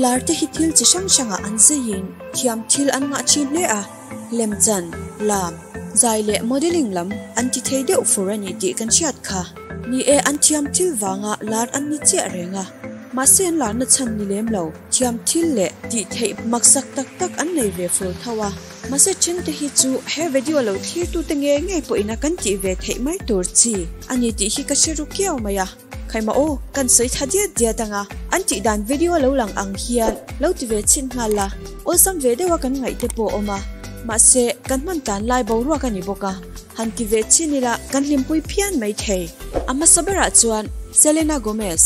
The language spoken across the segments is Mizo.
Milar te hi thil chi hrang hrangah an zeiin thiam thil an ngah thin hle a, lemchan, lam, zai leh modelling lam an ti thei deuh fur a ni tih kan hriat kha. Ni e, an thiam thil vanga lar an ni chiah reng a, mahse an larna chhan ni lem lo, thiam thil leh tih theih maksak tak tak an nei ve fur tho a. Mahse then te hi chu he video lo thlirtute nge ngei pawhin a kan tih ve theih mai tur chi a ni tih hi ka hre ru kiau mai a. Khaimah aw, kan sawi tha diat diat ang a, an tih dan video lo lang ang hian lo ti ve chhin nghal la, awlsam ve deuha kan ngaih te pawh a awm a, mahse kan hman tan lai boruak a ni bawk a, han ti ve chhin ila kan hlimpui phian mai thei. A hmasa berah chuan Selena Gomez,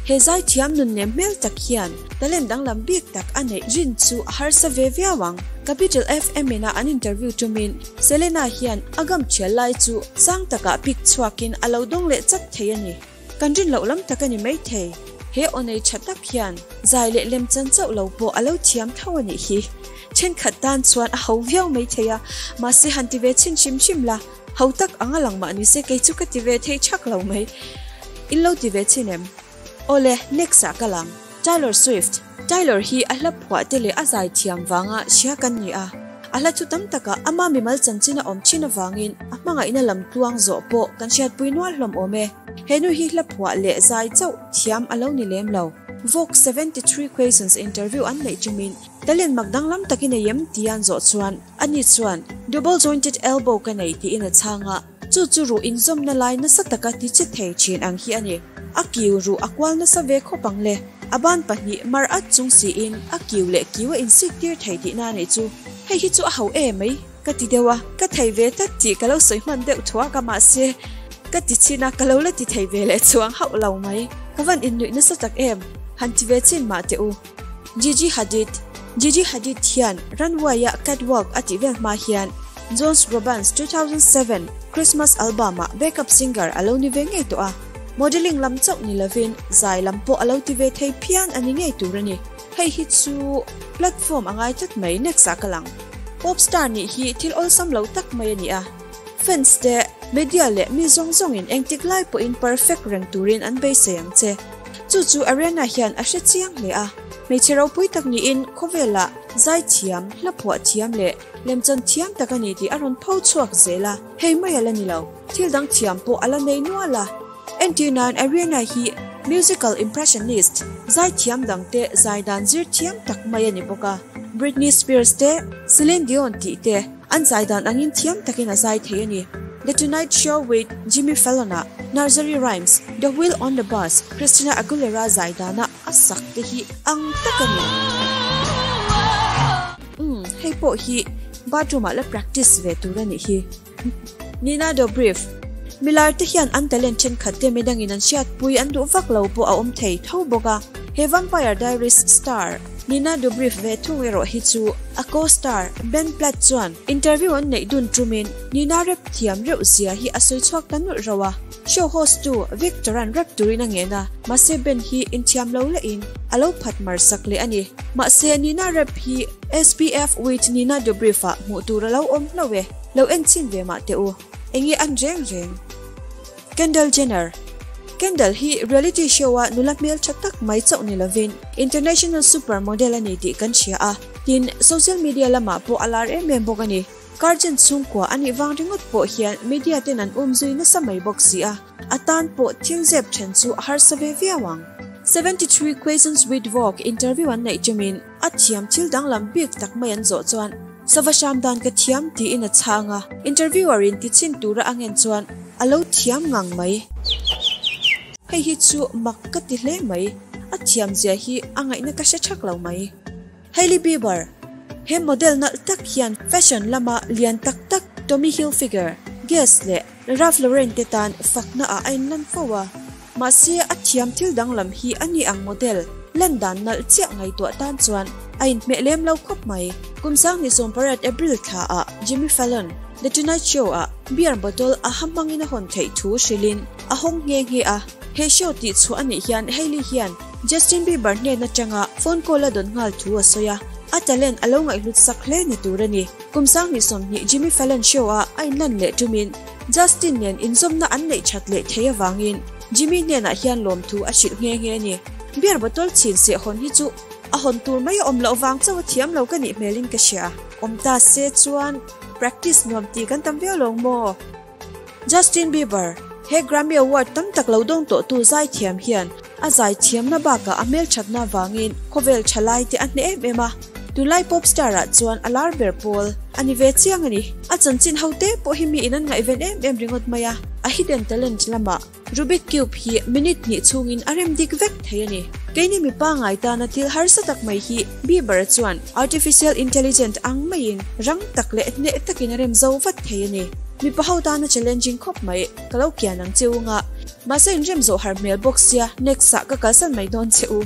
he zaithiam nun nem hmel tak hian talent danglam bik tak a neih rin chu a harsa ve viau ang. Capital FM ina an interview tumin Selena hian a gam thial lai chu sang takah pik chhuakin a lo dawng leh chat thei a ni. Kan rin loh lam tak a ni maithei. He aw nei tha tak hian zai leh lem chan chauh lo pawh a lo thiam tho a nih hi. Thenkhat tan chuan a ho viau maithei a, mahse han ti ve chhin hrim hrim la, ho tak ang a lang mah nise kei chu ka ti ve thei thak lo mai. In lo ti ve chhin em? Awle, next ah ka lang. Taylor Swift, Taylor hi a hla phuah te leh a zai thiam vanga hria kan ni a. A hla thu tam takah ama mimal chanchin a awm thin avangin a hmangaihna lam tluang zawh pawh kan hriatpui nual hlawm awm e. He nu hi hla phuah leh zai chauh thiam a lo ni lem lo. Vogue 73 Questions interview an neih tumin talent mak danglam tak i nei em tih an zawh chuan ani chuan Double jointed elbow ka nei tiin a chhang a. Chu chu ruh inzawmna lai nasa taka ti che thei thin ang hi a ni. A kiu ruh a kual nasa ve khawp ang le. A ban pahnih mar at chung siin a kiu leh kiu a insik tir thei tihna a nih chu. Hei hi chu a ho e mai ka ti deuh a, ka thei ve tlat tih ka lo sawi hman deuh thuak a mahse ka ti chin a ka lo la ti thei ve leh chuang hauh lo mai. Ka van innuih nasa tak em? Han ti ve chin mah teh u. Gigi Hadid, Gigi Hadid hian runway-a catwalk a tih vel hma hian Jones Groban's 2007 Christmas album-ah backup singer a lo ni ve ngei tawh a, modelling lam chauh ni lovin zai lam pawh a lo ti ve thei phian a ni ngei tur a ni. Hei hi chu platform a ngai tlat mai next ah ka lang. Pop star nih hi thil awlsam lo tak mai a ni a, fans te, media leh mi zawng zawngin engtik lai pawhin perfect reng turin an beisei ang che. Chu chu Ariana hian a hre chiang hle a, hmeichhe ropui tak niin khawvelah zaithiam, hlaphuah thiam leh lemchan thiam tak a ni tih a rawn pho chhuak zel a, hei mai a la ni lo, thil dang thiam pawh a la nei nual a. Entir nan Ariana hi musical impressionist, zaithiam dangte zai dan zir thiam tak mai a ni bawk a, Britney Spears te, Celine Dion tih te an zai dan angin thiam takin a zai thei a ni. The Tonight Show with Jimmy Fallon-ah Nursery Rhymes, The Wheel on the Bus, Christina Aguilera zai dana a sak te hi ang tak a ni. Umm, hei pawh hi bathroom-ah la practice ve tur a nih hi. Nina Dobrev, Milar te hian an talent thenkhat te midangin an hriatpui an duh vak lo pawh a awm thei tho bawk a. He Vampire Diaries star Nina Dobrev ve thung erawh hi chu a co-star Ben Platt chuan interview an neih dun tumin Nina rap thiam reuh zia hi a sawi chhuak ta nulh rauh a. Show host tu Victor-a'n rap turin a ngen a, mahse Ben hi inthiam lo lehin a lo phat mar sak leh a ni. Mahse Nina rap hi SPF with Nina Dobrev-ah hmuh tur a lo awm hlauh e. Lo en chhin ve mah teh u. Enge an reng reng? Kendall Jenner Kendall hi reality show a nula hmel tha tak mai chauh ni lovin international super model a ni tih kan hria a, tin social media lamah pawh a lar em em bawk a ni. Karjen chhungkua a nih vang ringawt pawh hian media ten an um zui nasa mai bawk si a, a tan pawh thil zep then chu a harsa ve viau ang. 73 Questions with Vogue interview an neih tumin a thiam thil danglam bik tak mai an zawh chuan sava hram dan ka thiam tiin a chhang a, interviewer in ti chhin tura a ngen chuan a lo thiam ngang mai. Hei hi chu mak ka ti hle mai, a thiam zia hi a ngaihna ka hre thak lo mai. Hailey Bieber, He model nalh tak hian fashion lama lian tak tak Tommy Hilfiger, Guess leh Ralph Lauren te tan fakna ah a inlan fo a. Mahse a thiam thil danglam hi a ni ang model lan dan nalh chiah ngaihtuah tan chuan a inhmeh lem lo khawp mai. Kum 2018 April thla ah Jimmy Fallon, The Tonight Show ah beer bottle a ha hmangin a hawn theih thu hrilhin a hawng nghe nghe a. He show tih chhuah a nih hian Hailey hian Justin Bieber hnen atanga phone call a dawn nghal thu a sawi a, a talent a lo ngaihhlut sak hle ni tur a ni. Kum 2020 Jimmy Fallon show a a inlan leh tumin Justin nen inzawmna an neih that leh thei avangin Jimmy hnenah hian lawmthu a hrilh nghe nghe a ni. Beer bottle chhin seh hawn hi chu. A hawn tur mai a awm loh vang chauh a thiam lo ka nih hmelin ka hria. Awm ta se chuan practice nuam tih kan tam viau lo maw? Justin Bieber, He Grammy Award tam tak lo dawng tawhtu zaithiam hian a zaithiamna bakah a hmelthatna vangin khawvel tha lai te a hneh em em a. Tunlai pop star ah chuan a lar ber pawl a ni ve chiang a ni. A chanchin ho te pawh hi mi in an ngaihven em em ringawt mai a. A hidden talent lamah Rubik Cube hi minute hnih chhungin a rem dik vek thei a ni. Keini mi pangngai tana thil harsa tak mai hi Bieber chuan artificial intelligent ang maiin rang tak leh hneh takin a rem zo vat thei a ni. Mipa ho tana challenging khawp mai, ka lo kian ang che u nga. Mahse in rem zawh har hmel bawk sia next ah ka kalsan mai dawn che u.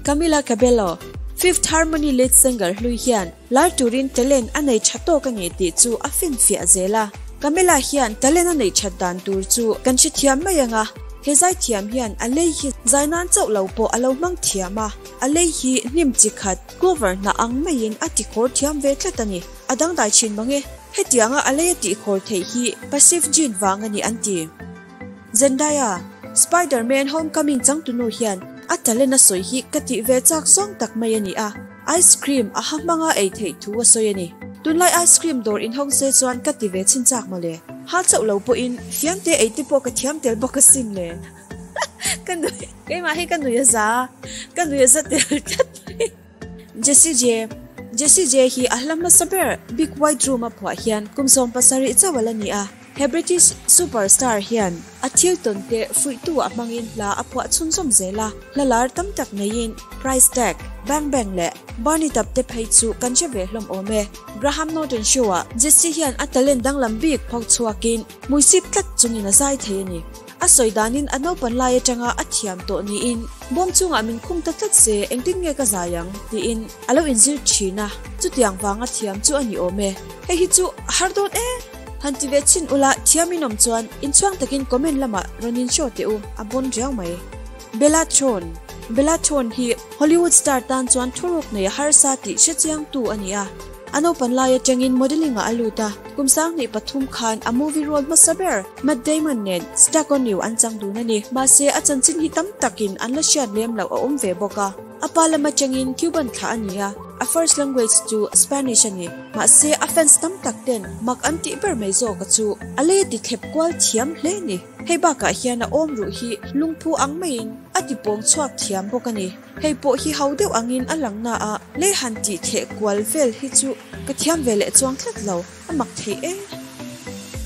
Camila Cabello, Fifth Harmony lead singer hlui hian Lar turin talent a nei tha tawk a ni tih chu a finfiah zel a. Camila hian talent a neih that dan tur chu kan hrethiam mai ang a, he zaithiam hian a lei hi zai nan chauh lo pawh a lo hmang thiam a, a lei hi hnim chi khat clover hnah ang maiin a tikhawr thiam ve tlat a ni. A dangdai thin mang e, hetianga a lei a tihkhawr theih hi passive gene vang a ni an ti. Zendaya, Spider-Man Homecoming changtunu hian a talent a sawi hi ka tih ve chak zawng tak mai a ni a, ice cream a ha hmanga ei theih thu a sawi a ni. Tunlai ice cream dawr inhawng se chuan ka ti ve chhin chak mawle. Ha chauh lo pawhin fiamte ei te pawh ka thiam tel bawk asin le. Ka nui, keimah hi ka nui a za, ka nui a za tel tlat mai. Jessie J. Jessie J hi a hla hmasa ber Big White Room a phuah hian kum 70 chauh a la ni a. He British superstar hian a thil tawn te fuihtu ah hmangin hla a phuah chhunzawm zel a, hla lar tam tak neiin Price Tag, Bang Bang leh Burn It Up te phei chu kan hre ve hlawm awm e. Graham Norton show ah Jessie hian a talent danglam bik phawk chhuakin hmuisip tlat chungin a zai thei a ni. A sawi danin a naupan lai atanga a thiam tawh niin bawm chungah min khum ta tlat se engtin nge ka zai ang tiin a lo inzir thin a, chutiang vanga thiam chu a ni awm e. Hei hi chu a har dawn e! Han ti ve chhin ula thiam in awm chuan inchhuang takin comment lamah rawn in show teh u, a bawn riau mai. Bella Thorne Bella Thorne hi Hollywood star tan chuan thuruk nei a harsa tih hrechiangtu a ni a. A naupan lai atangin modelling ah a lut a, kum 2003 khan a movie role hmasa ber Matt Damon nen Stuck on You an chang dun a ni. Mahse a chanchin hi tam takin an la hriat lem loh a awm ve bawk a. A pa lam atangin Cuban thlah a ni a, a first language chu Spanish a ni. Mahse a fans tam tak ten mak an tih ber mai zawk a chu a lei a ti thlep kual thiam hle a ni. Hei bakah hian a awm ruh hi lungphu ang maiin a ti pawng chhuak thiam bawk a ni. Hei pawh hi ho deuh angin a lang na a, lei han tih thleh kual vel hi chu ka thiam ve leh chuang tlat lo, a mak thei e.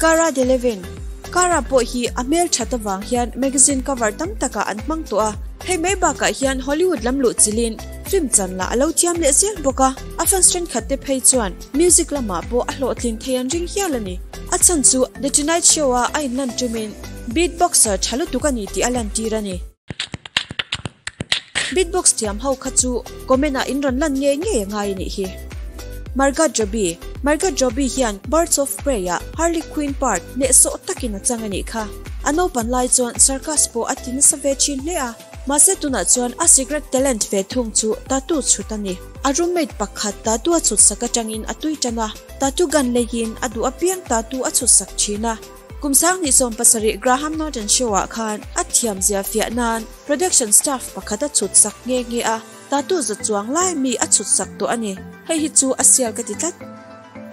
Cara Delevingne, Cara pawh hi a hmel that avang hian magazine cover tam takah an hmang tawh a, hei mai bakah hian Hollywood lam luh chilhin film chan lah a lo thiam leh zel bawk a, a fans thenkhat te phei chuan music lamah pawh a hlawhtlin thei an ring hial a ni. A chhan chu The Tonight Show-a a inlan tumin beatboxer tha lutuk a ni tih a lantir a ni. Beatbox thiam ho kha chu comment ah in rawn lan ngei ngei a ngai a nih hi. Margot Robbie Margot Robbie hian Birds of Prey ah Harley Quinn part hnehsawh takin a chang a nih kha. A naupan lai chuan circus pawh a ti nasa ve thin hle a, mahse tunah chuan a secret talent ve thung chu tattoo chhut a ni. A roommate pakhat tattoo a chhut sak atangin a tui tan a, tattoo gun leiin a duh apiang tattoo a chhut sak thin a. Kum 2017 Graham Norton Show-ah khan a thiamzia fiah nan production staff pakhat a chhut sak nghe nghe a, tattoo za chuang lai mi a chhut sak tawh a ni. Hei hi chu a sial ka ti tlat.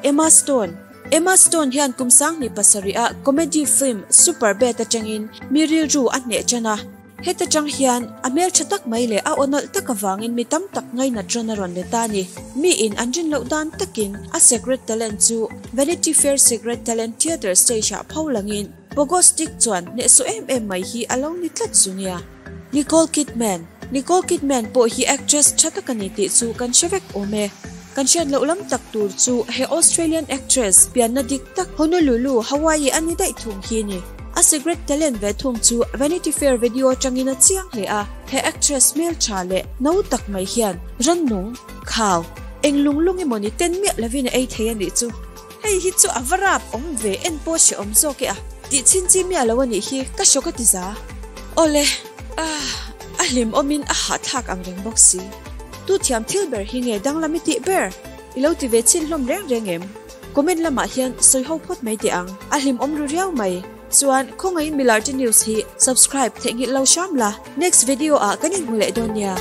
Emma Stone Emma Stone hian kum 2007 ah comedy film Superbad atangin mi rilru a hneh tan a. Heta tang hian a hmel tha tak mai leh a aw nawlh tak avangin mi tam tak ngainat rawn a rawn let a ni. Miin an rin loh dan takin a secret talent chu Vanity Fair Secret Talent Theatre stage ah pho langin pogo stick chuan hnehsawh em em mai hi a lo ni tlat zu nia. Nicole Kidman Nicole Kidman pawh hi actress tha tak a ni tih chu kan hre vek awm e. Kan hriat loh lam tak tur chu he Australian actress pianna dik tak Honolulu, Hawaii a ni daih thung hi a ni. A secret talent ve thung chu Vanity Fair video atangin a chiang hle a, he actress hmeltha leh no tak mai hian rannung, khau, eng lung lung emaw ni ten miah lovin a ei thei a nih chu. Hei hi chu a va rap awm ve en pawh hre awm zawk e a tih chhin chi miah lo a nih hi ka hraw ka ti za. Awle, ah, a hlim awmin a hahthlak ang reng bawk si. Tu thiam thil ber hi nge danglam i tih ber? I lo ti ve chhin hlawm reng reng em? Comment lamah hian sawi ho phawt mai teh ang. A hlimawm ru riau mai. Chuan khawngaihin Milarte News hi subscribe theihnghilh lo hram la. Next video ah kan inhmu leh dawn nia.